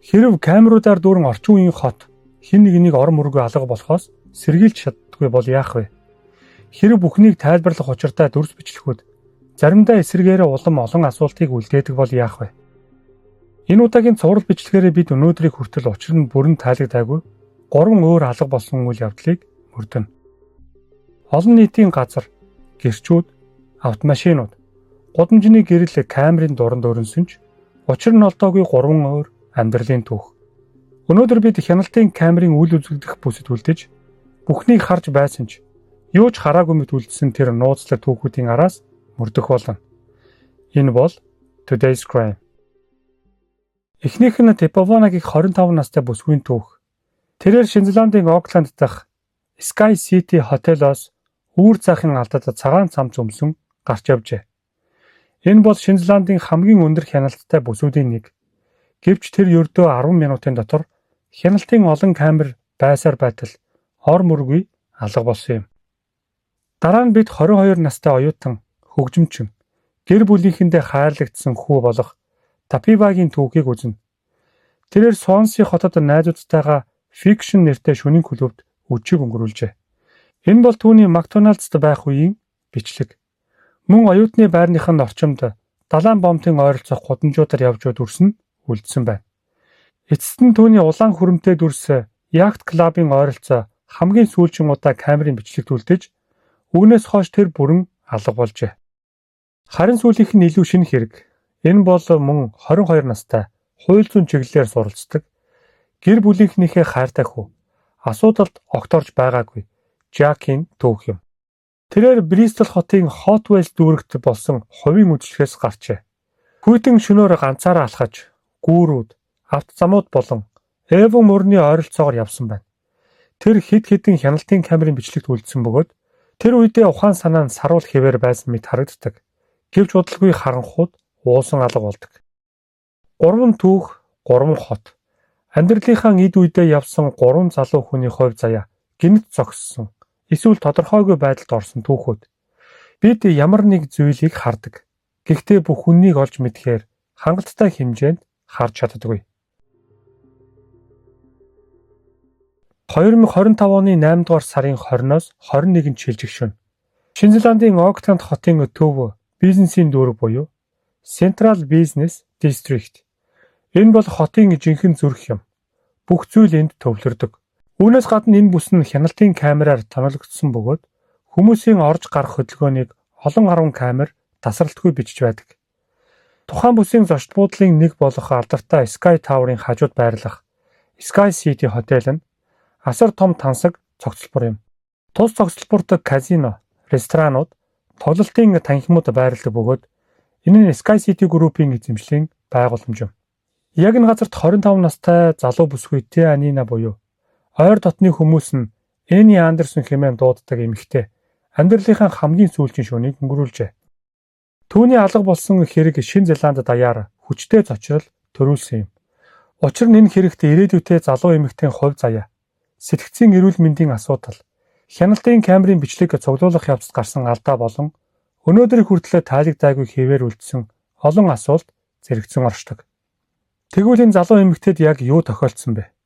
Хэрв камеруудаар дүүрэн орчин үеийн хот хэн нэгнийг ор мөргөө алга болохоос сэргийлж чаддаггүй бол яах вэ? Хэрв бүхнийг тайлбарлах учиртай дүрс бичлэхүүд заримдаа эсрэгээрээ улам олон асуултыг үлдээдэг бол яах вэ? Энэ удаагийн цуврал бичлэгээрээ бид өнөөдрийг хүртэл учир нь бүрэн тайлагдаагүй гурван өөр алга болсон үйл явдлыг мөрдөнө. Олон нийтийн газар, гэрчүүд, автомашинууд, гудамжны гэрэл камерын дуранд өрнөсөн ч учир нь олдоогүй гурван өөр амьдралын түүх. Өнөөдөр бид хяналтын камерын үл үзэгдэх бүсэд үлдэж бүхнийг харж байсан ч юу ч хараагүй мэт үлдсэн тэр нууцлаг түүхүүдийн араас мөрдөх болно. Энэ бол Today's Crime. Эхнийх нь Те Паванагийн 25 настай бүсгүйн түүх. Тэрээр Шинэ Зеландын Окланд дахь Sky City Hotel-оос үүр цаахын алдад цагаан цамц өмсөн гарч явжээ. Энэ бол Шинэ Зеландын хамгийн өндөр хяналттай бүсүүдийн нэг. Гэвч тэр ердөө 10 минутын дотор хяналтын олон камер байсаар байтал ор мөргүй алга болсон юм. Дараа нь бид 22 настай оюутан, хөгжимчин, гэр бүлийнхэндээ хайрлагдсан хүү болох Тапивагийн түүхийг үзнэ. Тэрээр Суонси хотод найзуудтайгаа Fiction нэртэй шөнийн клубт үдшийг өнгөрүүлжээ. Энэ бол түүний McDonald's-д байх үеийн бичлэг. Мөн оюутны байрных нь орчимд далайн бомтын ойролцоох гудамжуудаар явж буй дүрс нь үлдсэн байна. Эцэст нь түүний улаан хүрэмтэй дүрс Yacht Club-ын ойролцоо хамгийн сүүлчийн удаа камерын бичлэгт үлдэж, үүнээс хойш тэр бүрэн алга болжээ. Харин сүүлийнх нь илүү шинэ хэрэг. Энэ бол мөн 22 настай хууль зүйн чиглэлээр суралцдаг, гэр бүлийнхнийхээ хайртай хүү, асуудалд огт орж байгаагүй Жакийн түүх юм. Тэрээр Бристол хотын Hot Wells дүүрэгт болсон хувийн үйлчлэхээс гарчээ. Хүйтэн шөнөөр ганцаараа алхаж, гүүрүүд, авто замууд болон Эвон мөрний ойролцоогоор явсан байна. Тэр хэд хэдэн хяналтын камерын бичлэгт үлдсэн бөгөөд тэр үедээ ухаан санаа нь саруул хэвээр байсан мэт харагддаг. Гэвч удалгүй харанхуйд уусан алга болдог. Гурван түүх, гурван хот. Амьдралынхаа эд үедээ явсан гурван залуу хүний хувь заяа гэнэт зогссон. Эсвэл тодорхойгүй байдалд орсон түүхүүд. Бид ямар нэг зүйлийг хардаг. Гэхдээ бүх үннийг олж мэдэхээр хангалттай хэмжээнд харж чаддаггүй. 2025 оны 8 дугаар сарын 20-оос 21-нд шилжих шөнө. Шинэ Зеландын Окланд хотын төв бизнесийн дүүрэг буюу Central Business District. Энэ бол хотын жинхэнэ зүрх юм. Бүх зүйл энд төвлөрдөг. Үүнээс гадна энэ бүс нь хяналтын камераар тонологдсон бөгөөд хүмүүсийн орж гарах хөдөлгөөнийг олон арван камер тасралтгүй бичиж байдаг. Тухайн бүсийн зочид буудлын нэг болох алдартай Sky Tower-ын хажууд байрлах Sky City Hotel нь асар том тансаг цогцлбор юм. Тус цогцлборт казино, ресторанууд, тоглолтын танхимууд байрладаг бөгөөд энэ нь Sky City Group-ийн эзэмшлийн байгууламж юм. Яг энэ газарт 25 настай залуу бүсгүй Тэ Анина буюу ойр дотны хүмүүс нь Эни Андерсон хэмээн дууддаг эмэгтэй амьдралынхаа хамгийн сүүлчийн шөнийг өнгөрүүлжээ. Түүний алга болсон хэрэг Шинэ Зеланд даяар хүчтэй цочрол төрүүлсэн юм. Учир нь энэ хэрэгт ирээдүйтэй залуу эмэгтэйн хувь заяа, сэтгэцийн эрүүл мэндийн асуудал, хяналтын камерын бичлэг цуглуулах явцад гарсан алдаа болон өнөөдрийг хүртэл тайлагдаагүй хэвээр үлдсэн олон асуулт зэрэгцэн оршдог. Тэгвэл энэ залуу эмэгтэйд яг юу тохиолдсон бэ?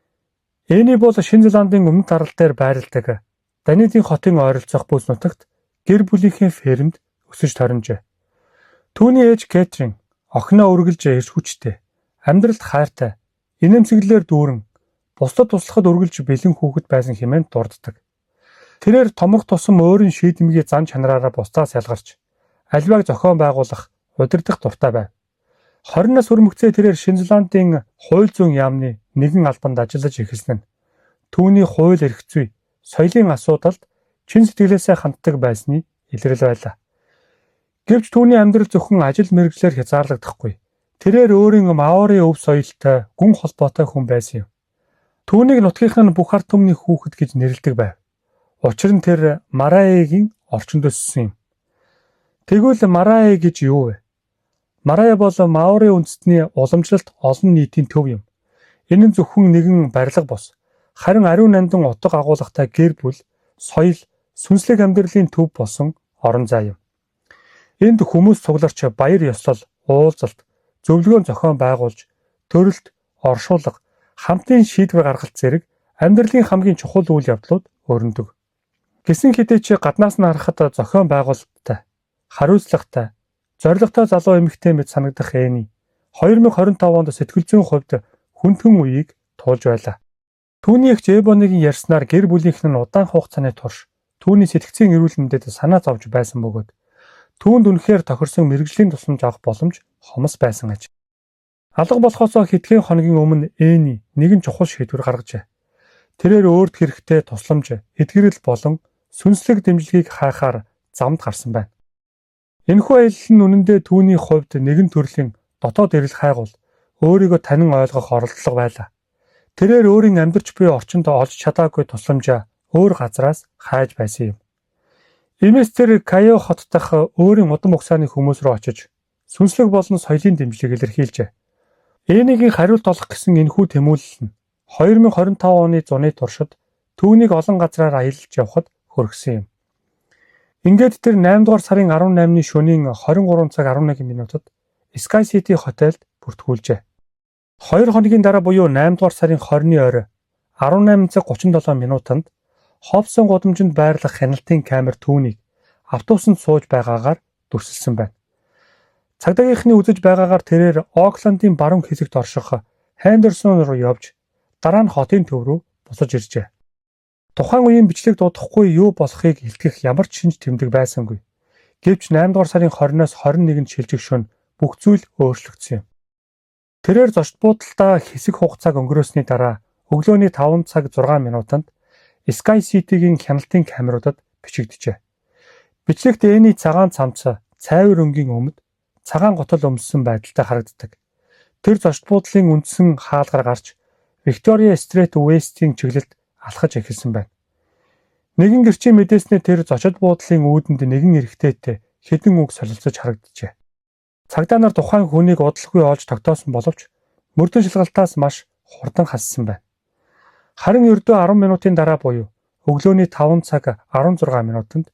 Эни бол Шинэ Зеландын өмнөд арал дээр байрладаг Данидин хотын ойролцоох бүс нутагт гэр бүлийнхээ фермд өсөж торножээ. Түүний ээж Кэтрин охиноо үргэлж эрч хүчтэй, амьдралд хайртай, инээмсэглэлээр дүүрэн, бусдад туслахад үргэлж бэлэн хүүхэд байсан хэмээн дурддаг. Тэрээр томрох тусам өөрийн шийдэмгий зан чанараараа бусдаас ялгарч, аливааг зохион байгуулах, удирдах дуртай байв. 20 нас хүрмэгцээ тэрээр Шинэ Зеландын хууль зүйн яамны нэгэн албанд ажиллаж эхэлсэн нь түүний хууль эрх зүй, соёлын асуудалд чин сэтгэлээсээ ханддаг байсны илрэл байлаа. Гэвч түүний амьдрал зөвхөн ажил мэргэжлээр хязгаарлагдахгүй. Тэрээр өөрийн Маори өв соёлтой гүн холбоотой хүн байсан юм. Түүнийг нутгийнх нь бүх ард түмний хүүхэд гэж нэрлэдэг байв. Учир нь тэр Мараегийн орчинд өссөн юм. Тэгвэл Марае гэж юу вэ? Марае бол Маори үндэстний уламжлалт олон нийтийн төв юм. Энэ нь зөвхөн нэгэн барилга бус, харин ариун нандин утга агуулгатай гэр бүл, соёл, сүнслэг амьдралын төв болсон орон зай юм. Энд хүмүүс цугларч баяр ёслол, уулзалт, зөвлөгөөн зохион байгуулж, төрөлт, оршуулга, хамтын шийдвэр гаргалт зэрэг амьдралын хамгийн чухал үйл явдлууд өрнөдөг. Гэсэн хэдий ч гаднаас нь харахад зохион байгуулалттай, хариуцлагатай, зорилготой залуу эмэгтэй мэт санагдах Эни 2025 онд сэтгэл зүйн хувьд хүндхэн үеийг туулж байлаа. Түүний эгч Эбонигийн ярьснаар гэр бүлийнх нь удаан хугацааны турш түүний сэтгцийн эрүүл мэндэд санаа зовж байсан бөгөөд түүнд үнэхээр тохирсон мэргэжлийн тусламж авах боломж хомос байсан аж. Алга болохоосоо хэдхэн хоногийн өмнө Эни нэгэн чухал шийдвэр гаргажээ. Тэрээр өөрт хэрэгтэй тусламж, эдгэрэл болон сүнслэг дэмжлэгийг хайхаар замд гарсан байна. Энэхүү аялал нь үнэндээ түүний хувьд нэгэн төрлийн дотоод эрэл хайгуул, өөрийгөө танин ойлгох оролдлого байлаа. Тэрээр өөрийн амьдарч буй орчинд олж чадаагүй тусламжаа өөр газраас хайж байсан юм. Иймээс тэр Кайо хот дахь өөрийн удам угсааны хүмүүс рүү очиж сүнслэг болон соёлын дэмжлэг илэрхийлжээ. Энигийн хариулт олох гэсэн энэхүү тэмүүлэл нь 2025 оны зуны туршид түүнийг олон газраар аялж явхад хүргэсэн юм. Ингээд тэр 8 дугаар сарын 18-ны шөнийн 23 цаг 11 минутад Sky City хотелд бүртгүүлжээ. 2 хоногийн дараа буюу 8 дугаар сарын 20-ны орой 18 цаг 37 минутанд Хобсон гудамжинд байрлах хяналтын камер түүнийг автобусанд сууж байгаагаар дүрсэлсэн байна. Цагдаагийнхны үзэж байгаагаар тэрээр Оклендын баруун хэсэгт орших Хендерсон руу явж дараа нь хотын төв рүү буцаж иржээ. Тухайн үеийн бичлэг дуудахгүй юу болохыг илтгэх ямар ч шинж тэмдэг байсангүй. Гэвч 8 дугаар сарын 20-оос 21-нд шилжих шөнө бүх зүйл өөрчлөгдсөн юм. Тэрээр зочид буудалдаа хэсэг хугацааг өнгөрөөсний дараа өглөөний 5 цаг 6 минутанд Sky City-гийн хяналтын камеруудад бичигджээ. Бичлэгт Эни цагаан цамц, цайвар өнгийн өмд, цагаан гутал өмссөн байдалтай харагддаг. Тэр зочид буудлын үндсэн хаалгаар гарч Victoria Street West-ийн чиглэлд алхаж эхэлсэн байна. Нэгэн гэрчийн мэдээснээр тэр зочид буудлын үүдэнд нэгэн эрэгтэйтэй хэдэн үг солилцож харагджээ. Цагдаа нар тухайн хүнийг удалгүй олж тогтоосон боловч мөрдөн шалгалтаас маш хурдан хассан байна. Харин ердөө 10 минутын дараа буюу өглөөний 5 цаг 16 минутанд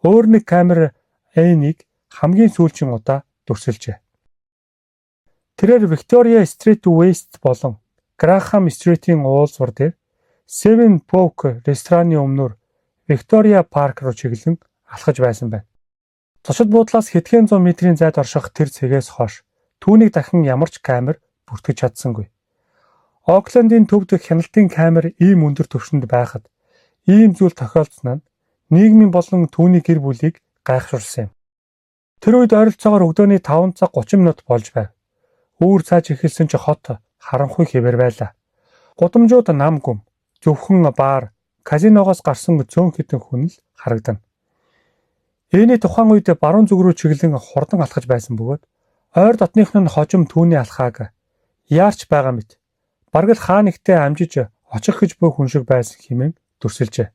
өөр нэг камер Энийг хамгийн сүүлчийн удаа дүрсэлжээ. Тэрээр Victoria Street West болон Graham Street-ийн уулзвар дээр Seven Poke рестораны өмнөр Victoria Park руу чиглэн алхаж байсан байна. Зочид буудлаас хэдхэн зуун метрийн зайд орших тэр цэгээс хойш түүнийг дахин ямар ч камер бүртгэж чадсангүй. Оклендын төвд хяналтын камер ийм өндөр түвшинд байхад ийм зүйл тохиолдсон нь нийгмийн болон түүний гэр бүлийг гайхшруулсан юм. Тэр үед ойролцоогоор өглөөний 5 цаг 30 минут болж байв. Үүр цааж эхэлсэн ч хот харанхуй хэвээр байлаа. Гудамжууд нам гүм, зөвхөн бар, казиногоос гарсан цөөн хэдэн хүн л харагдана. Эний тухайн үед баруун зүг рүү чиглэн хурдан алхаж байсан бөгөөд ойр дотных нь хожим түүний алхааг яарч байгаа мэт бараг л хаа нэгтээ амжиж очих гэж буй хүн шиг байсан хэмээн дүрсэлжээ.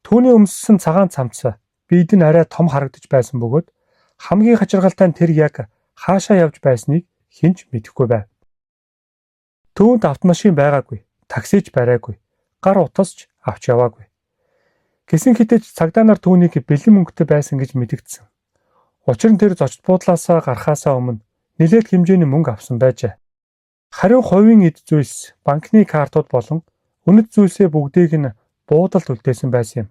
Түүний өмссөн цагаан цамц биед нь арай том харагдаж байсан бөгөөд хамгийн хачиргалтай нь тэр яг хаашаа явж байсныг хэн ч мэдэхгүй байв. Түүнд автомашин байгаагүй, такси ч бариагүй, гар утас ч авч яваагүй. Гэсэн хэдий ч цагдаа нар түүнийг бэлэн мөнгөтэй байсан гэж мэдэгдсэн. Учир нь тэр зочид буудлаасаа гарахаасаа өмнө нэлээд хэмжээний мөнгө авсан байжээ. Харин хувийн эд зүйлс, банкны картууд болон үнэт зүйлсээ бүгдийг нь буудалд үлдээсэн байсан юм.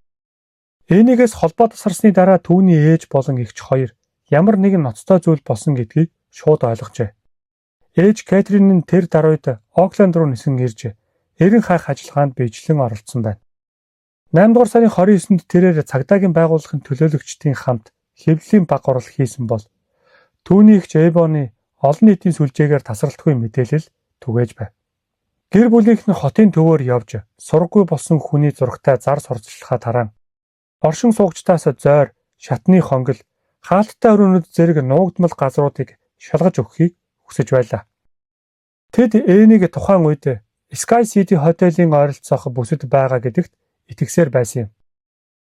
Энийгээс холбоо тасарсны дараа түүний ээж болон эгч хоёр ямар нэгэн ноцтой зүйл болсон гэдгийг шууд ойлгожээ. Ээж Кэтрин нь тэр даруйд Окленд руу нисэн ирж эрен хайх ажиллагаанд биечлэн оролцсон байна. 8 дугаар сарын 29-нд тэрээр цагдаагийн байгууллагын төлөөлөгчдийн хамт хэвлэлийн баг гурал хийсэн бол түүний эгч Эбони олон нийтийн сүлжээгээр тасралтгүй мэдээлэл түгээж байв. Гэр бүлийнх нь хотын төвөөр явж сураггүй болсон хүний зурагтай зар сурталчилгаа тараан оршин суугчдаас зойр, шатны хонгил, хаалттай өрөөнүүд зэрэг нуугдмал газруудыг шалгаж өгөхийг хүсэж байлаа. Тэд Энийг тухайн үед Sky City хотелийн ойролцоох бүсэд байгаа гэдэгт итгэсээр байсан юм.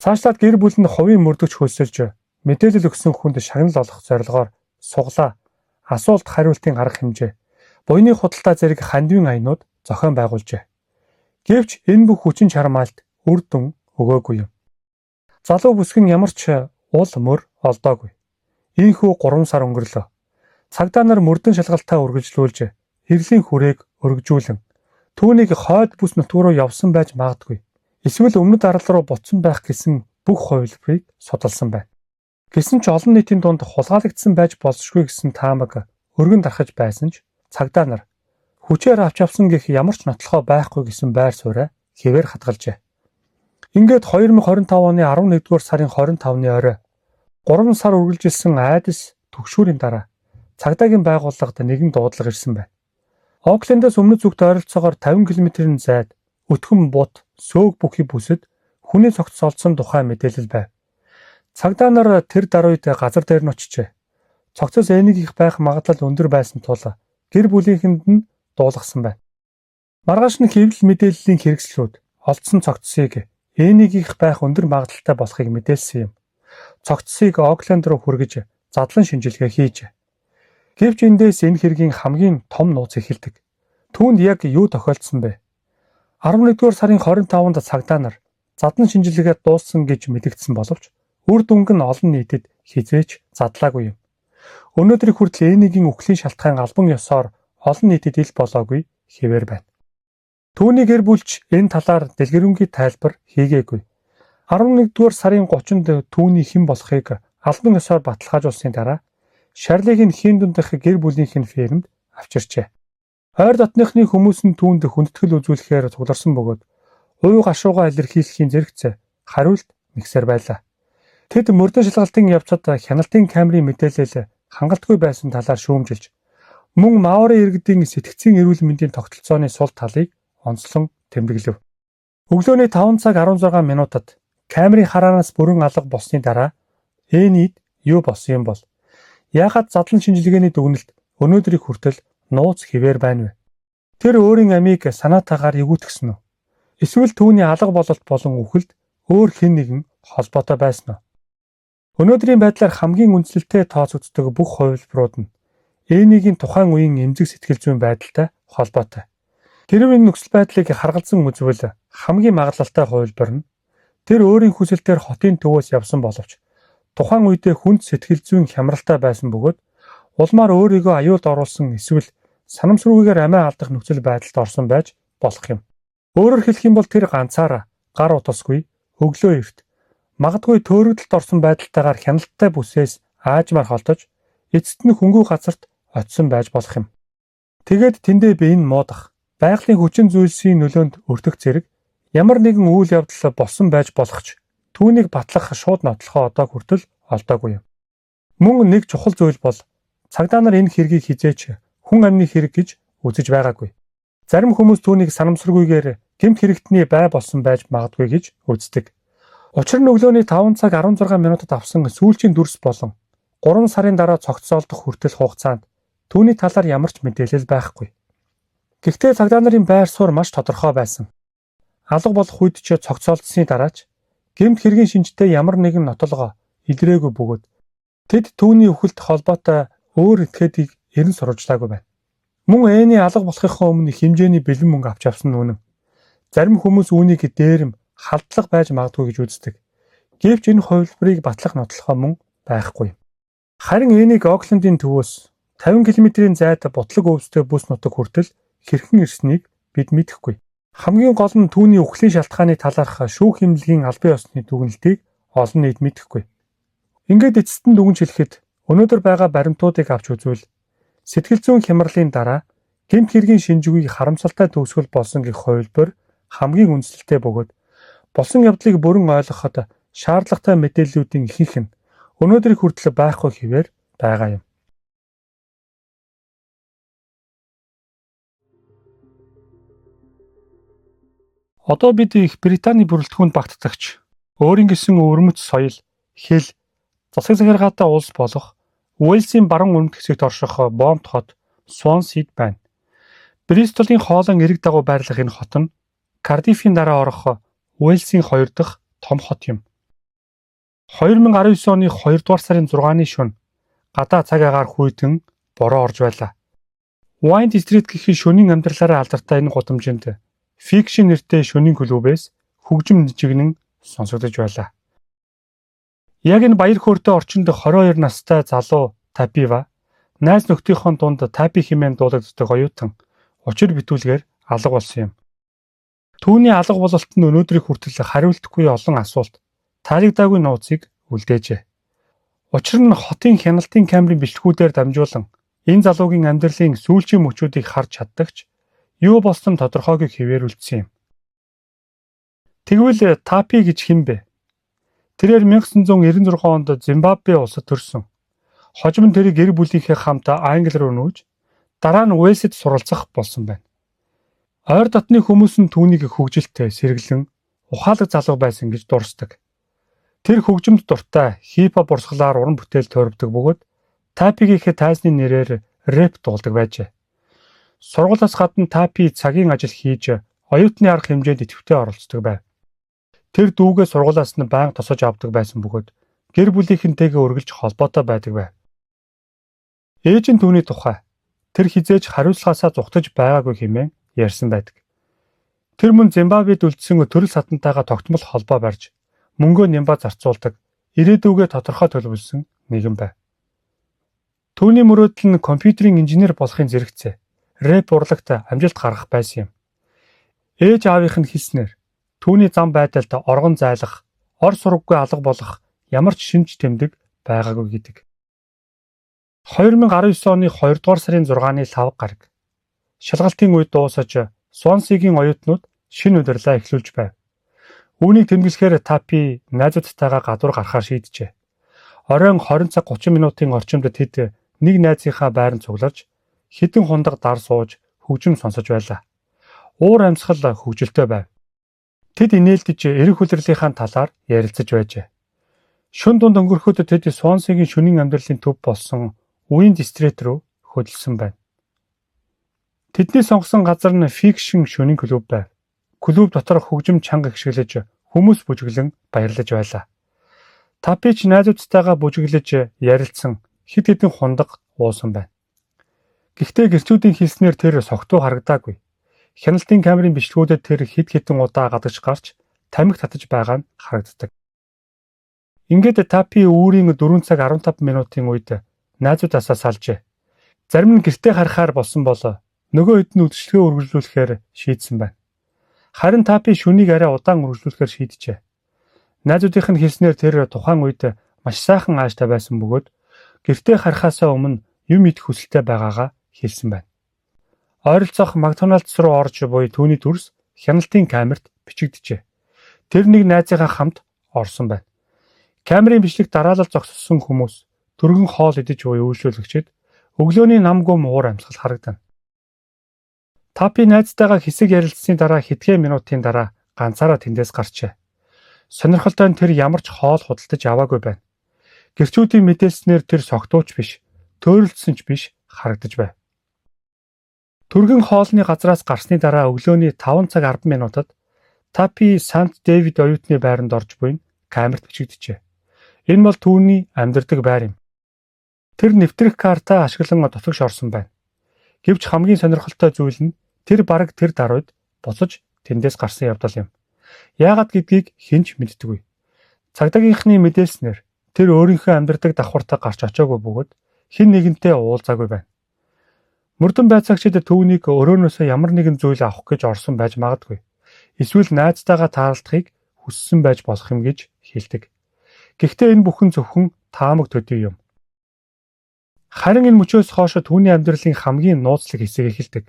Цаашлаад гэр бүл нь хувийн мөрдөгч хөлсөлж мэдээлэл өгсөн хүнд шагнал олох зорилгоор сугалаа, асуулт хариултын арга хэмжээ, буяны худалдаа зэрэг хандивын аянууд зохион байгуулжээ. Гэвч энэ бүх хүчин чармайлт үр дүн өгөөгүй юм. Залуу бүсгэн ямар ч уул мөр олдоогүй. Ийнхүү 3 сар өнгөрлөө. Цагдаа нар мөрдөн шалгалтаа үргэлжлүүлж, хэрэглийн хүрээг өргөжүүлэн Түүнийг хойд бүс нутг руу явсан байж магадгүй. Эсвэл өмнөд арал руу буцсан байх гэсэн бүх хувилбарыг судалсан байна. Гэсэн ч олон нийтийн дунд хулгайлагдсан байж болзошгүй гэсэн таамаг өргөн дархаж байсан ч цагдаа нар хүчээр авч явсан гэх ямар ч нотлохоо байхгүй гэсэн байр сууриа хэвээр хадгалжээ. Ингээд 2025 оны 11-р сарын 25-ны орой 3 сар үргэлжилсэн айдас түгшүүрийн дараа цагдаагийн байгууллагад нэгэн дуудлага ирсэн байна. Оклендоос өмнөд зүгт ойролцоогоор 50 км-ийн зайд өтгөн бут, сөөг бүхий бүсэд хүний цогц олдсон тухай мэдээлэл байв. Цагдаа нар тэр даруйд газар дээр нь очжээ. Цогцоос энэгийнх байх магадлал өндөр байсан тул гэр бүлийнхэнд нь дуулгасан байна. Маргааш нь хэвлэл мэдээллийн хэрэгслүүд олдсон цогцсыг энэгийнх байх өндөр магадлалтай болохыг мэдээлсэн юм. Цогцсыг Окленд руу хүргэж задлан шинжилгээ хийжээ. Гэвч эндээс энэ хэргийн хамгийн том нууц эхэлдэг. Түүнд яг юу тохиолдсон бэ? 11-р сарын 25-нд цагдаа нар задлан шинжилгээ дууссан гэж мэдэгдсэн боловч үр дүнг нь олон нийтэд хэзээ ч задлаагүй юм. Өнөөдрийг хүртэл Энигийн үхлийн шалтгаан албан ёсоор олон нийтэд ил болоогүй хэвээр байна. Түүний гэр бүлч энэ талаар дэлгэрэнгүй тайлбар хийгээгүй. 11-р сарын 30-нд түүний хэн болохыг албан ёсоор баталгаажуулсны дараа Шарлиг нь Хиндон дахь гэр бүлийнх нь фермд авчирчээ. Ойр дотныхны хүмүүс нь түүнд хүндэтгэл үзүүлэхээр цугларсан бөгөөд уй гашуугаа илэрхийлэхийн зэрэгцээ хариулт нэгсээр байлаа. Тэд мөрдөн шалгалтын явцад хяналтын камерын мэдээлэл хангалтгүй байсан талаар шүүмжилж мөн Маори иргэдийн сэтгцийн эрүүл мэндийн тогтолцооны сул талыг онцлон тэмдэглэв. Өглөөний 5 цаг 16 минутад камерын хараанаас бүрэн алга болсны дараа Энид юу болсон юм бол? Яагаад задлан шинжилгээний дүгнэлт өнөөдрийг хүртэл нууц хэвээр байна вэ? Тэр өөрийн амийг санаатаагаар эгүүтгсэн үү? Эсвэл түүний алга бололт болон үхэлд өөр хэн нэгэн холбоотой байсан уу? Өнөөдрийн байдлаар хамгийн үндэслэлтэй тооцогддог бүх хувилбарууд нь Энигийн тухайн үеийн эмзэг сэтгэл зүйн байдалтай холбоотой. Хэрв энэ нөхцөл байдлыг харгалзан үзвэл хамгийн магадлалтай хувилбар нь тэр өөрийн хүсэлтээр хотын төвөөс явсан боловч тухайн үедээ хүнд сэтгэл зүйн хямралтай байсан бөгөөд улмаар өөрийгөө аюулд оруулсан эсвэл санамсаргүйгээр амиа алдах нөхцөл байдалд орсон байж болох юм. Өөрөөр хэлэх юм бол тэр ганцаараа гар утасгүй өглөө эрт магадгүй төөрөгдөлд орсон байдалтайгаар хяналттай бүсээс аажмаар холдож эцэст нь хөнгүү газарт очисон байж болох юм. Тэгээд тэндээ бие нь муудах, байгалийн хүчин зүйлсийн нөлөөнд өртөх зэрэг ямар нэгэн үйл явдал болсон байж болох ч түүнийг батлах шууд нотлохоо одоо хүртэл олдоогүй юм. Мөн нэг чухал зүйл бол цагдаа нар энэ хэргийг хэзээ ч хүн амны хэрэг гэж үзэж байгаагүй. Зарим хүмүүс түүнийг санамсаргүйгээр гэмт хэрэгтний бай болсон байж магадгүй гэж үздэг. Учир нь өглөөний 5 цаг 16 минутад авсан сүүлчийн дүрс болон 3 сарын дараа цогцолдох хүртэл хугацаанд түүний талаар ямар ч мэдээлэл байхгүй. Гэхдээ цагдаа нарын байр суурь маш тодорхой байсан. Алга болох үед ч цогцолдсны дараа ч гэмт хэргийн шинжтэй ямар нэгэн нотолгоо илрээгүй бөгөөд тэд түүний үхэлд холбоотой өөр этгээдийг эрен сурвалжлаагүй байна. Мөн Эний алга болохынхоо өмнө хэмжээний бэлэн мөнгө авч явсан нь үнэн. Зарим хүмүүс үүнийг дээрэм халдлага байж магадгүй гэж үздэг. Гэвч энэ хувилбарыг батлах нотлохоо мөн байхгүй. Харин Энийг Оклендын төвөөс 50 км-ийн зайд бутлаг өвстэй бүс нутаг хүртэл хэрхэн ирснийг бид мэдэхгүй. Хамгийн гол нь түүний үхлийн шалтгааны талаарх шүүх хэмнэлгийн албан ёсны дүгнэлтийг олон нийт мэдэхгүй. Ингээд эцэст нь дүгнж хэлэхэд өнөөдөр байгаа баримтуудыг авч үзвэл сэтгэл зүйн хямралын дараа гэмт хэргийн шинжгүй харамсалтай төгсгөл болсон гэх хувилбар хамгийн үндэслэлтэй бөгөөд болсон явдлыг бүрэн ойлгоход шаардлагатай мэдээллүүдийн ихэнх нь өнөөдрийг хүртэл байхгүй хэвээр байгаа юм. Одоо бид Их Британий бүрэлдэхүүнд багтдагч өөрийн гэсэн өвөрмөц соёл, хэл, засаг захиргаатай улс болох Уэльсийн баруун өмнөд хэсэгт орших Бомт хот Свонсид байна. Бристолын хоолон эрэг дагуу байрлах энэ хот нь Кардиффийн дараа орох Уэльсийн хоёр дахь том хот юм. 2019 оны 2 дугаар сарын 6-ны шөнө гадаа цаг агаар хүйтэн бороо орж байлаа. Wind Street гэх шөнийн амьдралаараа алдартай энэ гудамжинд Fiction нэртэй шөнийн клубээс хөгжим жигнэн сонсогдож байлаа. Яг энэ баяр хөөртэй орчинд 22 настай залуу Табива найз нөхдийнхөө дунд Таби хэмээн дуулагддаг оюутан учир битүүлгээр алга болсон юм. Түүний алга бололт нь өнөөдрийг хүртэл хариултгүй олон асуулт, таалагдаагүй нууцыг үлдээжээ. Учир нь хотын хяналтын камерын бичлэгүүдээр дамжуулан энэ залуугийн амьдралын сүүлчийн мөчүүдийг харж чаддагч юу болсон тодорхойгүй хэвээр үлдсэн юм. Тэгвэл Тапи гэж хэн бэ? Тэрээр 1996 онд Зимбабве улсад төрсөн. Хожим нь тэрийг гэр бүлийнхээ хамт Англи руу нүүж, дараа нь Уэльсэд суралцах болсон байна. Ойр дотны хүмүүс нь түүнийг хөгжилтэй, сэргэлэн, ухаалаг залуу байсан гэж дурсдаг. Тэр хөгжимд дуртай, хип-хоп урсгалаар уран бүтээл туурвидаг бөгөөд Тапигийнхээ тайзны нэрээр рэп дуулдаг байжээ. Сургуулиас гадна Тапи цагийн ажил хийж, оюутны арга хэмжээнд идэвхтэй оролцдог байв. Тэр дүүгээ сургуулиас нь байнга тосож авдаг байсан бөгөөд гэр бүлийнхэнтэйгээ үргэлж холбоотой байдаг байв. Ээж нь түүний тухай тэр хэзээ ч хариуцлагаасаа зугтаж байгаагүй хэмээн ярьсан байдаг. Тэр мөн Зимбабвед үлдсэн төрөл садантайгаа тогтмол холбоо барьж, мөнгөө нямбай зарцуулдаг, ирээдүйгээ тодорхой төлөвлөсөн нэгэн байв. Түүний мөрөөдөл нь компьютерийн инженер болохын зэрэгцээ рэп урлагт амжилт гаргах байсан юм. Ээж аавынх нь хэлснээр түүний зам байдалд оргон зайлах, ор сураггүй алга болох ямар ч шинж тэмдэг байгаагүй гэдэг. 2019 оны 2 дугаар сарын 6-ны лхагва гараг. Шалгалтын үе дуусаж, Свонсигийн оюутнууд шинэ улирлаа эхлүүлж байв. Үүнийг тэмдэглэхээр Тапи найзуудтайгаа гадуур гарахаар шийджээ. Оройн 20 цаг 30 минутын орчимд тэд нэг найзынхаа байранд цугларч хэдэн хундаг дар сууж хөгжим сонсож байлаа. Уур амьсгал хөгжилтэй байв. Тэд инээлдэж ирэх улирлынхаа талаар ярилцаж байжээ. Шөнө дунд өнгөрөхөд тэд Свонсигийн шөнийн амьдралын төв болсон Wind Street рүү хөдөлсөн байна. Тэдний сонгосон газар нь Fiction шөнийн клуб байв. Клуб дотор хөгжим чанга гишгэлэж хүмүүс бүжиглэн баярлаж байлаа. Тапи ч найзуудтайгаа бүжиглэж ярилцсан хэд хэдэн хундаг уусан байна. Гэхдээ гэрчүүдийн хэлснээр тэр согтуу харагдаагүй. Хяналтын камерын бичлэгүүдэд тэр хэд хэдэн удаа гадагш гарч тамхи татаж байгаа нь харагддаг. Ингээд Тапи үүрийн 4 цаг 15 минутын үед найзуудаасаа салжээ. Зарим нь гэртээ харихаар болсон бол нөгөө хэд нь үдшилгээ үргэлжлүүлэхээр шийдсэн байна. Харин Тапи шөнийг арай удаан үргэлжлүүлэхээр шийджээ. Найзуудынх нь хэлснээр тэр тухайн үед маш сайхан ааштай байсан бөгөөд гэртээ харихаасаа өмнө юм идэх хүсэлтэй байгаагаа хэлсэн байна. Ойролцоох McDonald's руу орж буй түүний дүрс хяналтын камерт бичигджээ. Тэр нэг найзынхаа хамт орсон байна. Камерын бичлэг дараалал зогссон хүмүүс түргэн хоол идэж буй үйлчлүүлэгчид өглөөний нам гүм уур амьсгал харагдана. Тапи найзтайгаа хэсэг ярилцсаны дараа хэдхэн минутын дараа ганцаараа тэндээс гарчээ. Сонирхолтой нь тэр ямар ч хоол худалдаж аваагүй байна. Гэрчүүдийн мэдээлснээр тэр согтуу ч биш, төөрөлдсөн ч биш харагдаж байв. Түргэн хоолны газраас гарсны дараа өглөөний 5 цаг 10 минутад Тапи Сант Дэвид оюутны байранд орж буй нь камерт бичигджээ. Энэ бол түүний амьдардаг байр юм. Тэр нэвтрэх картаа ашиглан дотогш орсон байна. Гэвч хамгийн сонирхолтой зүйл нь тэр бараг тэр даруйд буцаж тэндээс гарсан явдал юм. Яагаад гэдгийг хэн ч мэддэггүй. Цагдаагийнхны мэдээлснээр тэр өөрийнхөө амьдардаг давхартаа гарч очоогүй бөгөөд хэн нэгэнтэй уулзаагүй байна. Мөрдөн байцаагчид түүнийг өрөөнөөсөө ямар нэгэн зүйл авах гэж орсон байж магадгүй. Эсвэл найзтайгаа таарлахыг хүссэн байж болох юм гэж хэлдэг. Гэхдээ энэ бүхэн зөвхөн таамаг төдий юм. Харин энэ мөчөөс хойш түүний амьдралын хамгийн нууцлаг хэсэг эхэлдэг.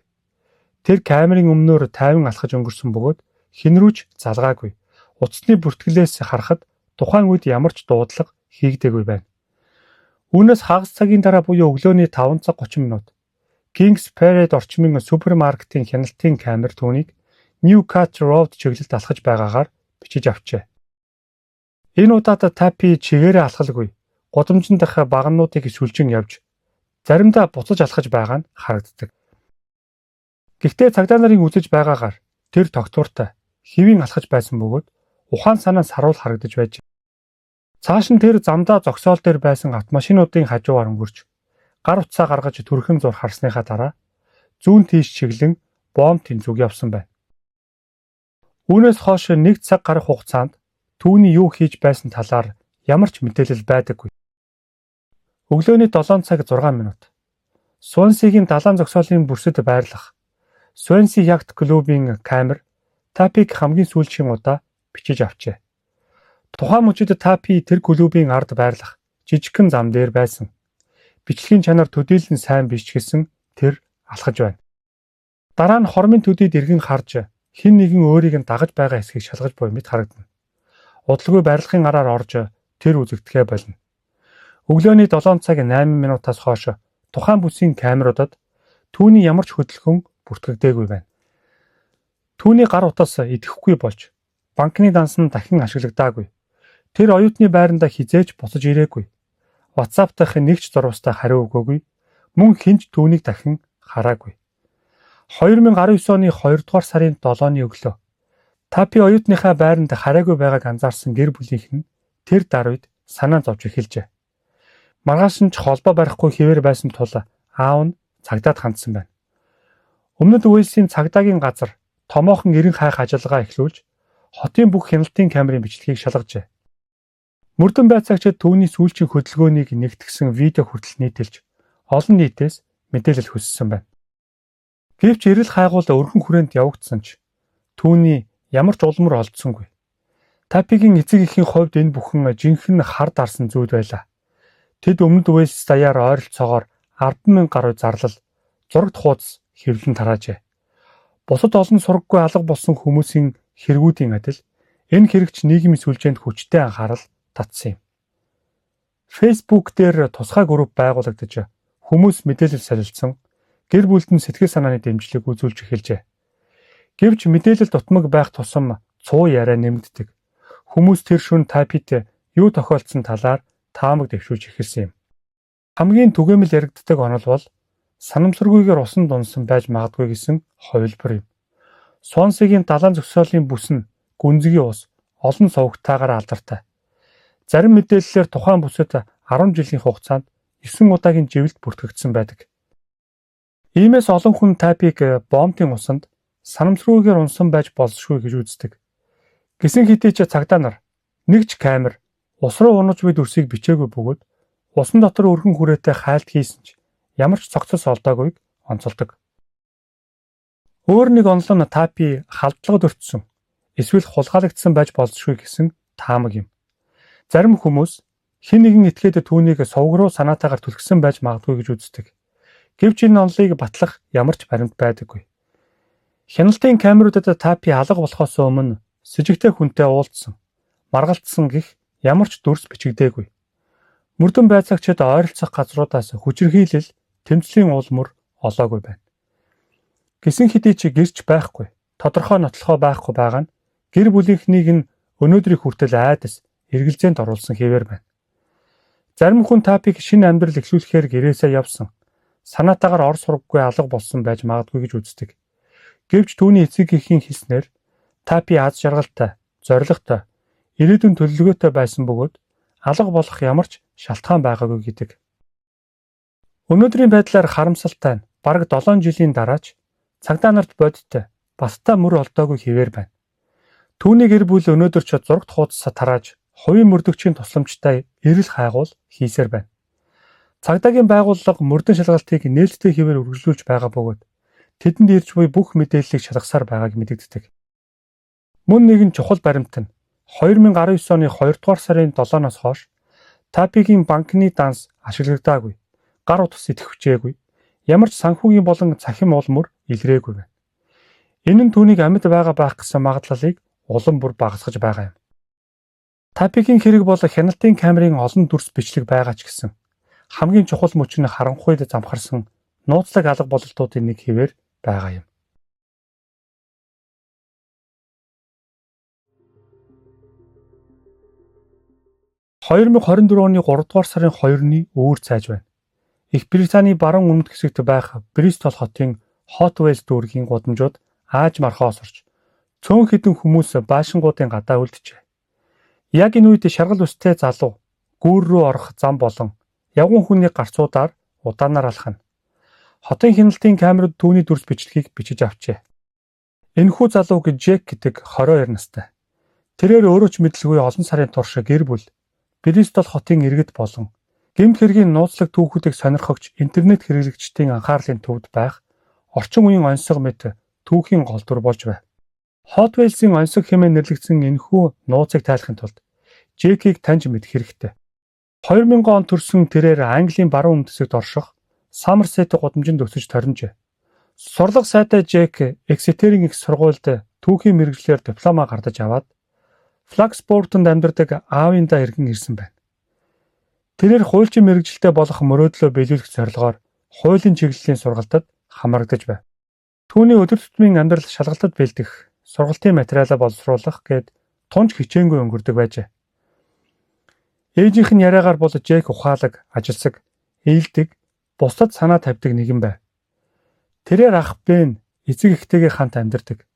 Тэр камерын өмнөөр тайван алхаж өнгөрсөн бөгөөд хэн рүү ч залгаагүй. Утасны бүртгэлээс харахад тухайн үед ямар ч дуудлага хийгдээгүй байна. Үүнээс хагас цагийн дараа буюу өглөөний 5 цаг 30 минут Kings Parade орчмын супермаркетын хяналтын камер түүнийг New Cut Road чиглэлд алхаж байгаагаар бичиж авчээ. Энэ удаад Тапи чигээрээ алхалгүй. Гудамжин дахь багануудыг сүлжин явж заримдаа буцаж алхаж байгаа нь харагддаг. Гэхдээ цагдаа нарын үзэж байгаагаар тэр тогтвортой хэвийн алхаж байсан бөгөөд ухаан санаа саруул харагдаж байжээ. Цааш нь тэр замдаа зогсоол дээр байсан автомашинуудын хажуугаар өнгөрч гар утсаа гаргаж түрхэн зур харсныхаа дараа зүүн тийш чиглэн бомбын зүг явсан байна. Үүнээс хойш 1 цаг гаруй хугацаанд түүний юу хийж байсан талаар ямар ч мэдээлэл байдаггүй. Өглөөний 7 цаг 6 минут. Свонсигийн далайн зогсоолын бүрсэд байрлах Swansea Yacht Club-ийн камер Тапиг хамгийн сүүлчийн удаа бичиж авчээ. Тухайн мөчид Тапи тэр клубын ард байрлах жижигхэн зам дээр байсан. Бичлэгийн чанар төдийлөн сайн биш ч гэсэн тэр алхаж байна. Дараа нь хормын төдийд эргэн харж хэн нэгэн өөрийг нь дагаж байгаа эсхийг шалгаж буй мэт харагдана. Удалгүй барилгын араар орж тэр үзэгдэхээ болно. Өглөөний 7 цаг 8 минутаас хойш тухайн бүсийн камеруудад түүний ямар ч хөдөлгөөн бүртгэгдээгүй байна. Түүний гар утас идэхгүй болж банкны данс нь дахин ашиглагдаагүй. Тэр оюутны байранда хизээж буцаж ирээгүй. WhatsApp дахь нэг ч зурвастай хариу өгөөгүй. Мөн хэн ч түүнийг дахин хараагүй. 2019 оны 2 дугаар сарын 7-ны өглөө Тапи оюутныхаа байранд хараагүй байгааг анзаарсан гэр бүлийнх нь тэр дар үед санаа зовж эхэлжээ. Маргааш нь ч холбоо барихгүй хэвээр байсан тул аав нь цагдаад хандсан байна. Өмнөд Уэльсийн цагдаагийн газар томоохон эрен хайх ажиллагаа эхлүүлж хотын бүх хяналтын камерын бичлэгийг шалгажээ. Мөрдөн байцаагчид түүний сүүлчийн хөдөлгөөнийг нэгтгсэн видео хүртэл нийтэлж олон нийтээс мэдээлэл хүссэн байна. Гэвч эрэл хайгуул өргөн хүрээнд явагдсан ч түүний ямар ч улмөр олдсонгүй. Тапигийн эцэг эхийн хувьд энэ бүхэн жинхэнэ хар дарсан зүйл байлаа. Тэд Өмнөд Уэльс даяар ойролцоогоор 10,000 гаруй зарлал зурагт хуудас хэвлэн тараажээ. Бусад олон сураггүй алга болсон хүмүүсийн хэрэгүүдийн адил энэ хэрэгч нийгмийн сүлжээнд хүчтэй анхаарал татсан юм. Facebook дээр тусгай групп байгуулагдаж хүмүүс мэдээлэл солилцсон, гэр бүлд нь сэтгэл санааны дэмжлэг үзүүлж эхэлжээ. Гэвч мэдээлэл дутмаг байх тусам цуу яриа нэмэгддэг. Хүмүүс тэр шөнө Тапит юу тохиолдсон талаар таамаг дэвшүүлж эхэлсэн юм. Хамгийн түгээмэл яригддаг онол бол санамсаргүйгээр усан дунсан байж магадгүй гэсэн хувилбар юм. Свонсигийн далайн зөксөөлийн бүс нь гүнзгий ус олон сувагтайгаар алдартай. Зарим мэдээллээр тухайн бүсэд 10 жилийн хугацаанд 9 удаагийн живэлт бүртгэгдсэн байдаг. Иймээс олон хүн Тапиг бомтын усанд санамсаргүйгээр унсан байж болзошгүй гэж үздэг. Гэсэн хэдий ч цагдаа нар нэг ч камер ус руу унаж буй дүрсийг бичээгүй бөгөөд усан дотор өргөн хүрээтэй хайлт хийсэн ч ямар ч цогцос олдоогүйг онцолдог. Өөр нэг онол нь Тапи халдлагад өртсөн эсвэл хулгайлагдсан байж болзошгүй гэсэн таамаг юм. Зарим хүмүүс хэн нэгэн этгээд түүнийг сувг руу санаатаагаар түлхсэн байж магадгүй гэж үздэг. Гэвч энэ онолыг батлах ямар ч баримт байдаггүй. Хяналтын камеруудад Тапи алга болохоос өмнө сэжигтэй хүнтэй уулзсан, маргалдсан гэх ямар ч дүрс бичигдээгүй. Мөрдөн байцаагчид ойролцох газруудаас хүчирхийлэл, тэмцлийн уул мөр олоогүй байна. Гэсэн хэдий ч гэрч байхгүй, тодорхой нотлохоо байхгүй байгаа нь гэр бүлийнхнийг нь өнөөдрийг хүртэл айдас эргэлзээнд оруулсан хэвээр байна. Зарим хүн Тапиг шинэ амьдрал эхлүүлэхээр гэрээсээ явсан, санаатаагаар ор сургаггүй алга болсон байж магадгүй гэж үздэг. Гэвч түүний эцэг эхийн хэлснээр Тапи аз жаргалтай, зоригтой, ирээдүйн төлөвлөгөөтэй байсан бөгөөд алга болох ямар ч шалтгаан байгаагүй гэдэг. Өнөөдрийн байдлаар харамсалтай нь бараг 7 жилийн дараа ч цагдаа нарт бодиттой, баттай мөр олдоогүй хэвээр байна. Түүний гэр бүл өнөөдөр ч зурагт хуудасаа тарааж хувийн мөрдөгчийн тусламжтай эрэл хайгуул хийсээр байна. Цагдаагийн байгууллага мөрдөн шалгалтыг нээлттэй хэвээр үргэлжлүүлж байгаа бөгөөд тэдэнд ирж буй бүх мэдээллийг шалгасаар байгааг мэдэгддэг. Мөн нэгэн чухал баримт нь 2019 оны 2 дугаар сарын 7-оос хойш Тапигийн банкны данс ашиглагдаагүй, гар утас идэвхжээгүй, ямар ч санхүүгийн болон цахим уул мөр илрээгүй байна. Энэ нь түүнийг амьд байгаа байх гэсэн магадлалыг улам бүр багасгаж байгаа юм. Тапигийн хэрэг бол хяналтын камерын олон дүрс бичлэг байгаа ч гэсэн хамгийн чухал мөч нь харанхуйд замхарсан нууцлаг алга бололтуудын нэг хэвээр байгаа юм. 2024 оны 3 дугаар сарын 2-ны өвөр цайж байна. Их Британий баруун өмнөд хэсэгт байх Бристол хотын Hot Wells дүүргийн гудамжууд ааж мархаа осорч цөөн хэдэн хүмүүс баашингуудын гадаа үлджээ. Яг энэ үед шаргал үстэй залуу гүүр рүү орох зам болон явган хүний гарцуудаар удаанаар алхана. Хотын хяналтын камерууд түүний дүрс бичлэгийг бичиж авчээ. Энэхүү залууг Джек гэдэг 22 настай. Тэрээр өөрөө ч мэдлгүй олон сарын турш гэр бүл Бристол хотын иргэд болон гэмт хэргийн нууцлаг түүхүүдийг сонирхогч интернет хэрэглэгчдийн анхаарлын төвд байх орчин үеийн оньсого мэт түүхийн гол дүр болж байв. Hot Wheels-ийн оньсог хэмээн нэрлэгдсэн энэхүү нууцыг тайлахын тулд Джекийг таньж мэдэх хэрэгтэй. 2000 он төрсөн тэрээр Английн баруун өмнөд хэсэгт орших Саммерсет гудамжинд өсөж торинжээ. Сурлага сайтай Джек Эксетерийн их сургуульд түүхийн мэргэжлээр дипломаа гардаж аваад Флагспортонд амьдардаг аавындаа эргэн ирсэн байна. Тэрээр хуульчин мэргэжилтэй болох мөрөөдлөө биелүүлэх зорилгоор хуулийн чиглэлийн сургалтад хамрагдаж байв. Түүний өдөр тутмын амьдрал шалгалтад бэлдэх, сургалтын материалаа боловсруулах гээд тунч хичээнгүй өнгөрдөг байжээ. Ээжийнх нь яриагаар бол Джек ухаалаг, ажилсаг, ээлдэг, бусдад санаа тавьдаг нэгэн байв. Тэрээр ах Бен эцэг эхтэйгээ хамт амьдардаг.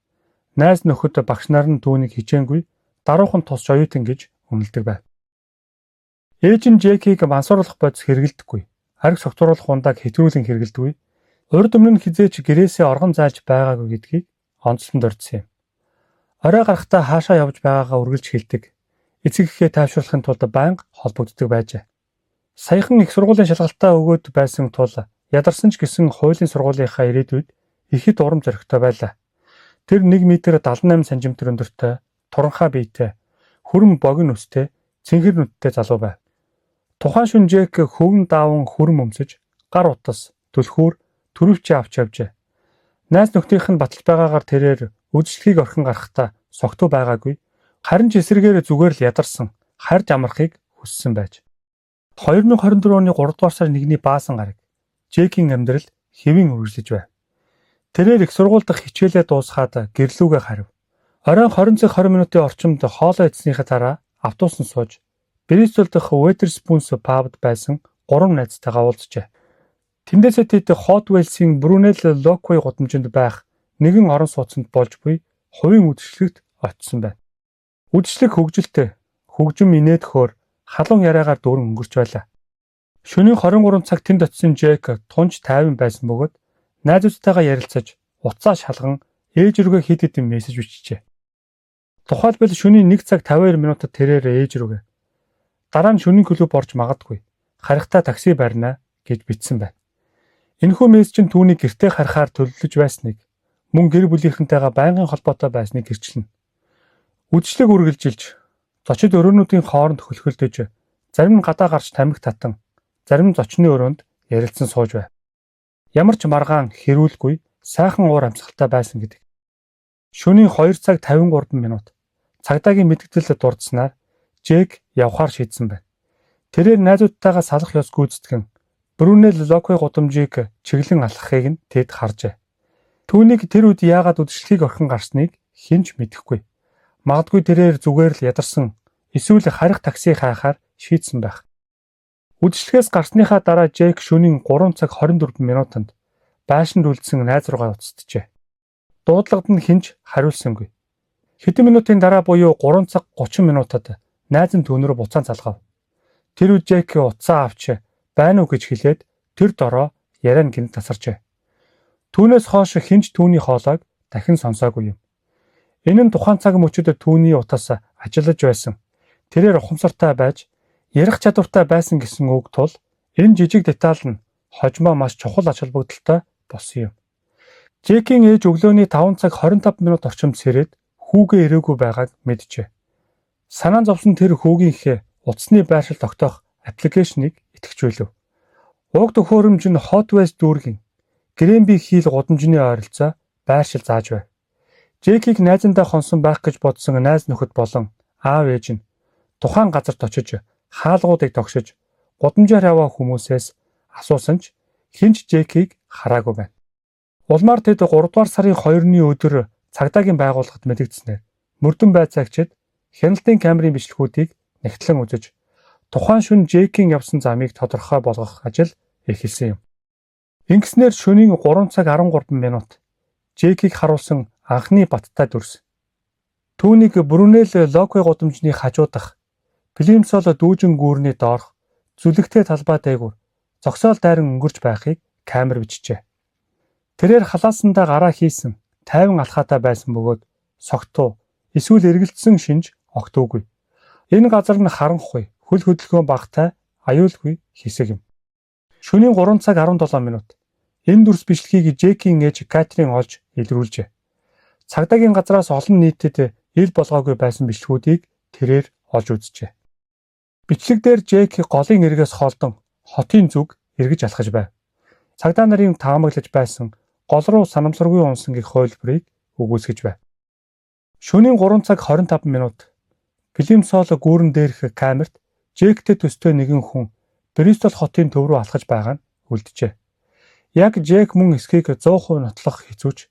Найз нөхөд багш нар нь түүнийг хичээнгүй, даруухан тусч оюутан гэж үнэлдэг байв. Ээж нь Джекийг мансууруулах бодис хэрэглэдэггүй. Архи согтууруулах ундааг хэтрүүлэн хэрэглэдэггүй. Урд өмнө нь хэзээ ч гэрээсээ оргон зайлж байгаагүй гэдгийг онцлон дурдсан юм. Орой гарахдаа хаашаа явж байгаагаа үргэлж хэлдэг. Эцэг эхээ тайвшруулахын тулд байнга холбогддог байжээ. Саяхан их сургуулийн шалгалтаа өгөөд байсан тул ядарсан ч гэсэн хуулийн сургуулийнхаа ирээдүйд ихэд урам зоригтой байлаа. Тэр 1 м 78 см өндөртэй, туранхай биетэй, хүрэн богино үстэй, цэнхэр нүдтэй залуу байв. Тухайн шөнө Джек хөвөн дааван хүрэн өмсөж, гар утас, түлхүүр, түрийвчээ авч явжээ. Найз нөхдийнх нь баталж байгаагаар тэрээр үзэсгэлэнхийг орхин гарахдаа согтуу байгаагүй. Харин ч эсрэгээр зүгээр л ядарсан, харж амрахыг хүссэн байж. 2024 оны 3 дугаар сарын 1-ний баасан гараг Джекийн амьдрал хэвийн үргэлжлэж байв. Тэрээр их сургууль дахь хичээлээ дуусгаад гэр лүүгээ харив. Оройн 20 цаг 20 минутын орчимд хоолоо идснийхээ дараа автобусанд сууж Бристол дахь Wetherspoons pub-д байсан гурван найзтайгаа уулзжээ. Тэндээсээ тэд Hot Wheels-ийн Brunel Lockway гудамжинд байх нэгэн орон сууцнд болж буй хувийн үзэсгэлэнт очсон байна. Үзэсгэлэн хөгжилтэй, хөгжим инээд хөөр, халуун яриагаар дүүрэн өнгөрч байлаа. Шөнийн 23 цаг тэнд очсон Джек тунч тайван байсан бөгөөд найзуудтайгаа ярилцаж, утсаа шалган ээж рүүгээ хэд хэдэн мессеж бичжээ. Тухайлбал шөнийн 1 цаг 52 минутад тэрээр ээж рүүгээ дараа нь шөнийн клуб орж магадгүй. Харихтаа такси барина гэж бичсэн байна. Энэхүү мессеж нь түүнийг гэртээ харихаар төлөвлөж байсныг мөн гэр бүлийнхэнтэйгээ байнгын холбоотой байсныг гэрчилнэ. Үзэсгэлэн үргэлжилж зочид өрөөнүүдийн хооронд хөлхөлдөж зарим нь гадаа гарч тамхи татан зарим нь зочны өрөөнд ярилцсан сууж байв. Ямар ч маргаан хэрүүлгүй сайхан уур амьсгалтай байсан гэдэг. Шөнийн 2 цаг 53 минут цагдаагийн мэдэгдэл дурдсанаар Джек явахаар шийдсэн байна. Тэрээр найзуудтайгаа салах ёс гүйцэтгэн Брунел Локвей гудамжийг чиглэн алхахыг нь тэд харжээ. Түүнийг тэр үед яагаад үзэсгэлэнхийг орхин гарсныг хэн ч мэдэхгүй. Магадгүй тэрээр зүгээр л ядарсан эсвэл харих такси хайхаар шийдсэн байх. Үзэсгэлэнхээс гарсныхаа дараа Джек шөнийн 3 цаг 24 минутанд байшинд үлдсэн найз руугаа утасджээ. Дуудлагад нь хэн ч хариулсангүй. Хэдэн минутын дараа буюу 3 цаг 30 минутад найз нь түүн рүү буцаан залгав. Тэр үед Джек утсаа авч байна уу гэж хэлээд тэр дороо яриа нь гэнэт тасарчээ. Түүнээс хойш хэн ч түүний хоолойг дахин сонсоогүй юм. Энэ нь тухайн цаг мөчид түүний утас ажиллаж байсан. Тэрээр ухамсартай байж ярих чадвартай байсан гэсэн үг тул энэ жижиг деталь нь хожмоо маш чухал ач холбогдолтой болсон юм. Джекийн ээж өглөөний 5 цаг 25 минут орчимд сэрээд хүүгээ ирээгүй байгааг мэджээ. Санаа зовсон тэр хүүгийнхээ утасны байршил тогтоох application ийг идэвхжүүлэв. Уг төхөөрөмж нь Hot Wheels дүүргийн Гренби Хилл гудамжны ойролцоо байршил зааж байв. Джекийг найзандаа хонсон байх гэж бодсон найз нөхөд болон аав ээж нь тухайн газарт очиж хаалгуудыг тогшиж гудамжаар яваа хүмүүсээс асуусан ч хэн ч Джекийг хараагүй байна. Улмаар тэд 3 дугаар сарын 2-ны өдөр цагдаагийн байгууллагад мэдэгдсэнээр мөрдөн байцаагчид хяналтын камерын бичлэгүүдийг нягтлан үзэж тухайн шөнө Джекийн явсан замыг тодорхой болгох ажил эхэлсэн юм. Ингэснээр шөнийн 3 цаг 13 минут Джекийг харуулсан анхны баттай дүрс. Түүнийг Брунел Локвей гудамжны хажуудах Плимсол дүүжин гүүрний доорх зүлэгтэй талбай дээгүүр зогсоол дайран өнгөрч байхыг камер бичжээ. Тэрээр халаасандаа гараа хийсэн тайван алхаатай байсан бөгөөд согтуу эсвэл эргэлдсэн шинж огт үгүй. Энэ газар нь харанхуй, хөл хөдөлгөөн багатай, аюулгүй хэсэг юм. Шөнийн 3 цаг 17 минут. Энэ дүрс бичлэгийг Джекийн ээж Катрин олж илрүүлжээ. Цагдаагийн газраас олон нийтэд ил болгоогүй байсан бичлэгүүдийг тэрээр олж үзжээ. Бичлэг дээр Джек голын эргээс холдон хотын зүг эргэж алхаж байв. Цагдаа нарын таамаглаж байсан гол руу санамсаргүй унсан гэх хувилбарыг үгүйсгэж байв. Шөнийн 3 цаг 25 минут Плимсол гүүрэн дээрх камерт Джектэй төстэй нэгэн хүн Бристол хотын төв рүү алхаж байгаа нь үлджээ. Яг Джек мөн эсхийг 100% нотлох хэцүүч.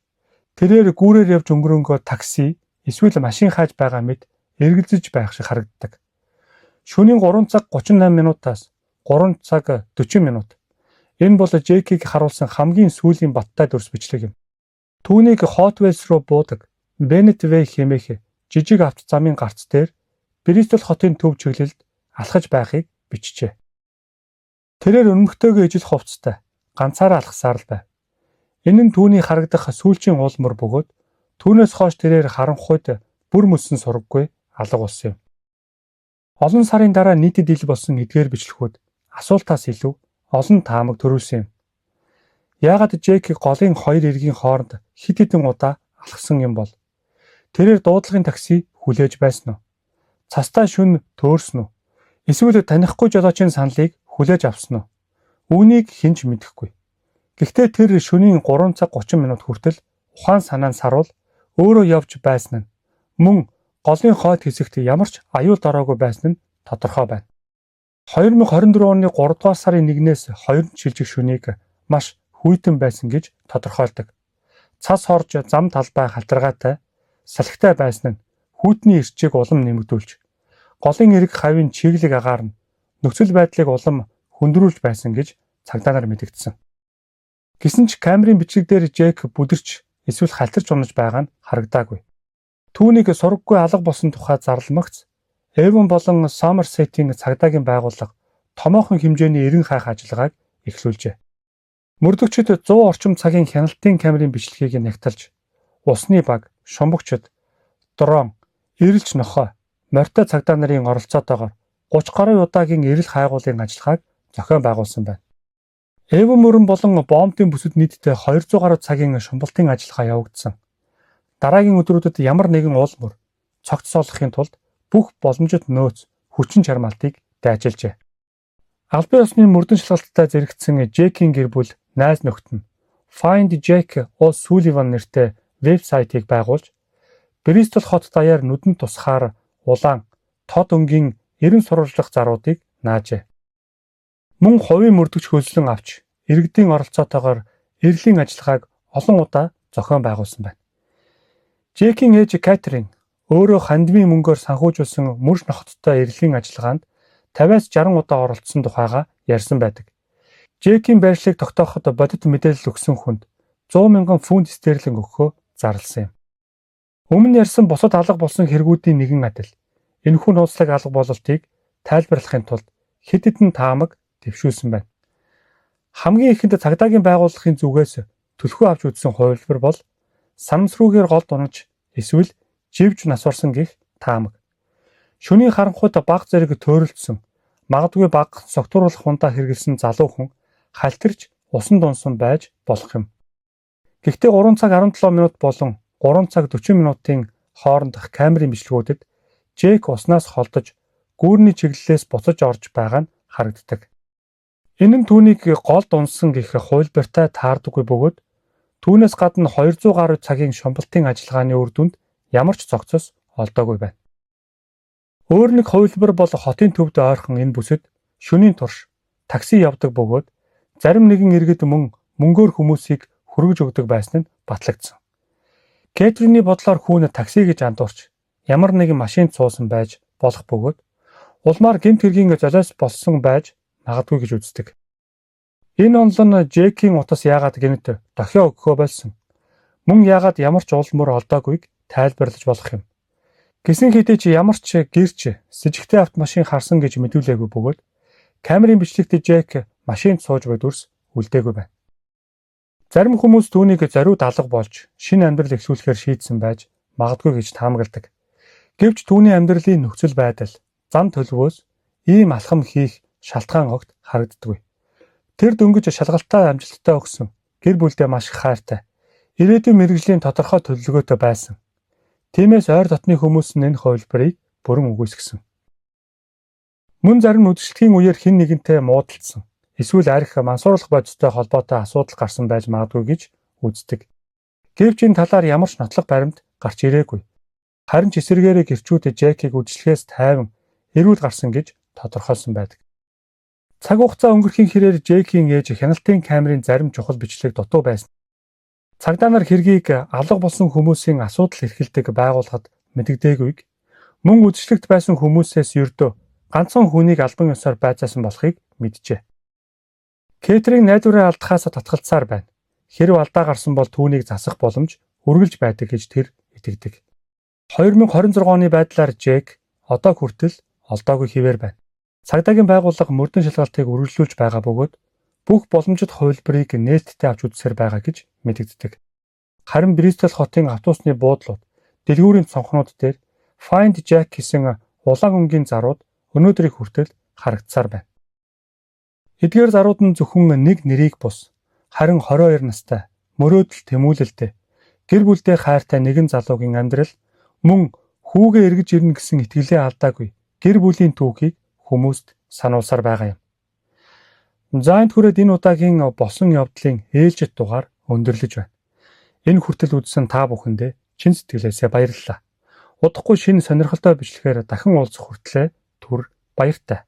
Тэрээр гүүрээр явж өнгөрөнгөө такси эсвэл машин хайж байгаа мэт эргэлзэж байх шиг харагддаг. Шөнийн 3 цаг 38 минутаас 3 цаг 40 минут. Энэ бол Джекийг харуулсан хамгийн сүүлийн баттай дүрс бичлэг юм. Түүнийг Hot Wheels руу буудаг Bennett Way хэмээх жижиг авто замын гарц дээр Бристол хотын төв чиглэлд алхаж байхыг бичжээ. Тэрээр өнмөгтэйгөө ижил хувцастай ганцаараа алхасаар л байв. Энэ нь түүний харагдах сүүлчийн уул мөр бөгөөд түүнээс хойш тэрээр харанхуйд бүр мөссөн сураггүй алга болсон юм. Олон сарын дараа нийтэд ил болсон эдгээр бичлэгүүд асуултаас илүү олон таамаг төрүүлсэн юм. Яагаад Джек голын хоёр эргийн хооронд хэд хэдэн удаа алхсан юм бол? Тэрээр дуудлагын такси хүлээж байсан уу? Цастай шөнө төөрсөн үү? Эсвэл танихгүй жолоочийн саналыг хүлээж авсан уу? Үүнийг хэн ч мэдэхгүй. Гэхдээ тэр шөнийн 3 цаг 30 минут хүртэл ухаан санаа нь саруул өөрөө явж байсан нь мөн голын хойд хэсэгт ямар ч аюул ороогүй байсан нь тодорхой байна. 2024 оны 3 дугаар сарын 1-ээс 2-нд шилжих шөнийг маш хүйтэн байсан гэж тодорхойлдог. Цас хорж зам талбай халтаргаатай, салхитай байсан нь хүйтний эрчийг улам нэмэгдүүлж, голын эрг хавийн чиглэг агаар нь нөхцөл байдлыг улам хүндрүүлж байсан гэж цагдаа нар мэдэгдсэн. Гэсэн ч камерын бичлэг дээр Джек бүдэрч эсвэл халтарч унаж байгаа нь харагдаагүй. Түүнийг сураггүй алга болсон тухай зарламагц Эвон болон Сомерсетийн цагдаагийн байгууллага томоохон хэмжээний эрен хайх ажиллагааг эхлүүлжээ. Мөрдөгчид 100 орчим цагийн хяналтын камерын бичлэгийг нягталж, усны баг, шумбагчид, дрон, эрэлч нохой, морьтой цагдаа нарын оролцоотойгоор 30 гаруй удаагийн эрэл хайгуулын ажиллагааг зохион байгуулсан байна. Эвон мөрөн болон бомбын бүсэд нийтдээ 200 гаруй цагийн шумбалтын ажиллагаа явагдсан. Дараагийн өдрүүдэд ямар нэгэн уул мөр цогц солохын тулд бүх боломжит нөөц, хүчин чармаалтыг дайчилжээ. Албан ёсны мөрдөн шалгалттай зэрэгцсэн Джекийн гэр бүл, найз нөхөд нь Find Jack O'Sullivan нэртэй вебсайтыг байгуулж, Бристол хот даяар нүдэнд тусахаар улаан, тод өнгийн эрен сурвалжлах заруудыг наажээ. Мөн хувийн мөрдөгч хөлслөн авч иргэдийн оролцоотойгоор эрлийн ажиллагааг олон удаа зохион байгуулсан байна. Джекийн ээж Кэтрин өөрөө хандивын мөнгөөр санхүүжүүлсэн мөрш нохоттой эрлийн ажиллагаанд 50-аас 60 удаа оролцсон тухайгаа ярьсан байдаг. Джекийн байршлыг тогтооход бодит мэдээлэл өгсөн хүнд 100 мянган фунт стерлинг өгөхөө зарласан юм. Өмнө ярьсан бусад алга болсон хэрэгүүдийн нэгэн адил энэхүү нууцлаг алга бололтыг тайлбарлахын тулд хэд хэдэн таамаг дэвшүүлсэн байна. Хамгийн эхэнд цагдаагийн байгууллагын зүгээс түлхүү авч үзсэн хувилбар бол санамсрүүгээр голд унаж эсвэл живж нас барсан гэх таамаг. Шөнийн харанхуйд баг зэрэг төөрөлдсөн, магадгүй баг согтууруулах хундаа хэрэглэсэн залуу хүн халтарч усан дунсан байж болох юм. Гэхдээ 3 цаг 17 минут болон 3 цаг 40 минутын хоорондох камерын бичлэгүүдэд Джек уснаас холдож гүүрний чиглэлээс буцаж орж байгаа нь харагддаг. Энэ нь түүнийг голд унсан гэх хувилбартай таардаггүй бөгөөд түүнээс гадна 200 гаруй цагийн шумбалтын ажиллагааны үр дүнд ямар ч цогцос олдоогүй байна. Өөр нэг хувилбар бол хотын төвд ойрхон энэ бүсэд шөнийн турш такси явдаг бөгөөд зарим нэгэн иргэд мөн мөнгөөр хүмүүсийг хүргэж өгдөг байсан нь батлагдсан. Кэтрины бодлоор хүүн такси гэж андуурч ямар нэгэн машинд суусан байж болох бөгөөд улмаар гэмт хэргийн золиос болсон байж магадгүй гэж үздэг. Энэ онол нь Джекийн утас яагаад гэнэт дохио өгөхөө болсон. Мөн яагаад ямар ч уул мөр олдоогүйг тайлбарлаж болох юм. Гэсэн хэдий ч ямар ч гэрч сэжигтэй автомашин харсан гэж мэдүүлээгүй бөгөөд камерын бичлэгт Джек машинд сууж буй дүрс үлдээгүй байна. Зарим хүмүүс түүнийг зориуд алга болж шинэ амьдрал эхлүүлэхээр шийдсэн байж магадгүй гэж таамагладаг. Гэвч түүний амьдралын нөхцөл байдал, зан төлөвөөс ийм алхам хийх шалтгаан огт харагддаггүй. Тэр дөнгөж шалгалтаа амжилттай өгсөн, гэр бүлдээ маш их хайртай. Ирээдүйн мэргэжлийн тодорхой төлөвлөгөөтэй байсан. Тиймээс ойр дотны хүмүүс нь энэ хувилбарыг бүрэн үгүйсгэсэн. Мөн зарим үдшилтгийн үеэр хэн нэгэнтэй муудалцсан эсвэл архи мансууруулах бодистой холбоотой асуудал гарсан байж магадгүй гэж үздэг. Гэвч энэ талаар ямар ч нотлох баримт гарч ирээгүй. Харин ч эсрэгээрээ гэрчүүд Джекийг үдшилгээс тайван эрүүл гарсан гэж тодорхойлсон байдаг. Цаг хугацаа өнгөрөхийн хэрээр Джекийн ээж хяналтын камерын зарим чухал бичлэг дутуу байсан. Цагдаа нар хэргийг алга болсон хүмүүсийн асуудал эрхэлдэг байгууллагад мэдэгдээгүйг мөн үдшилтэд байсан хүмүүсээс ердөө ганцхан хүнийг албан ёсоор байцаасан болохыг мэджээ. Кэтрин найдвараа алдахаас татгалцсаар байна. Хэрэв алдаа гарсан бол түүнийг засах боломж үргэлж байдаг гэж тэр итгэдэг. 2026 оны байдлаар Джек одоо хүртэл олдоогүй хэвээр байна. Цагдаагийн байгууллага мөрдөн шалгалтыг үргэлжлүүлж байгаа бөгөөд бүх боломжит хувилбарыг нээлттэй авч үзсээр байгаа гэж мэдэгддэг. Харин Бристол хотын автобусны буудлууд, дэлгүүрийн цонхнууд дээр Find Jack гэсэн улаан өнгийн зарууд өнөөдрийг хүртэл харагдсаар байна. Эдгээр зарууд нь зөвхөн нэг нэрийг бус харин 22 настай мөрөөдөл тэмүүлэлтэй гэр бүлдээ хайртай нэгэн залуугийн амьдрал мөн хүүгээ эргэж ирнэ гэсэн итгэлээ алдаагүй гэр бүлийн түүхийг хүмүүст сануулсаар байгаа юм. За энд хүрээд энэ удаагийн болсон явдлын ээлжит дугаар өндөрлөж байна. Энэ хүртэл үзсэн та бүхэндээ чин сэтгэлээсээ баярлалаа. Удахгүй шинэ сонирхолтой бичлэгээр дахин уулзах хүртлээ түр баяртай.